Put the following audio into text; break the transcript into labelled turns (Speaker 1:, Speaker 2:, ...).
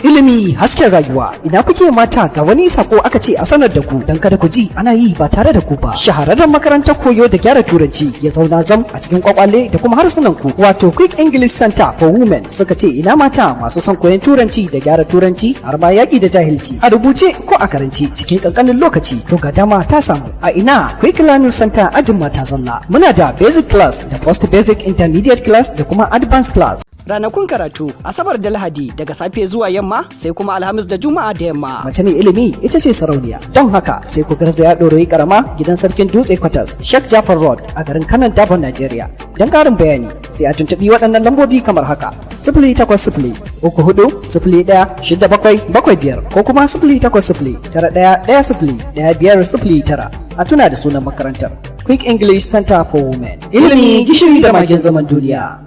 Speaker 1: Ilimi hasken rayuwa. Ina kuke mata? Ga wani sako aka ce a sanar da ku, don kada ku ji ana yi ba tare da ku ba. Shahararren makarantar koyo da gyara turanci ya zauna zam a cikin kwakwale da kuma harsunan ku, wato Quick English Center for Women, suka ce ina mata masu son koyon turanci da gyara turanci, har ma yaki da jahilci, a rubuce ko a karance, cikin kankanin lokaci. To, ga dama ta samu. A ina? Quick Learning Center, ajin mata zalla. Muna da basic class da post basic, intermediate class da kuma advanced class. Ranakun karatu: Asabar da Lahadi daga safe zuwa yamma, sai kuma Alhamis da Juma'a da yamma. Mace mai ilimi ita ce sarauniya, don haka sai ku garzaya Ɗorayi Karama, gidan Sarkin Dutse Quarters, Sheikh Jafar Road, a garin Kanon Dabo, Nigeria. Don karin bayani sai a tuntuɓi waɗannan lambobi kamar haka: 08034016775 ko kuma 08091101509. A tuna da sunan makarantar, Quick English Center for Women. Ilimi gishiri da magin zaman duniya.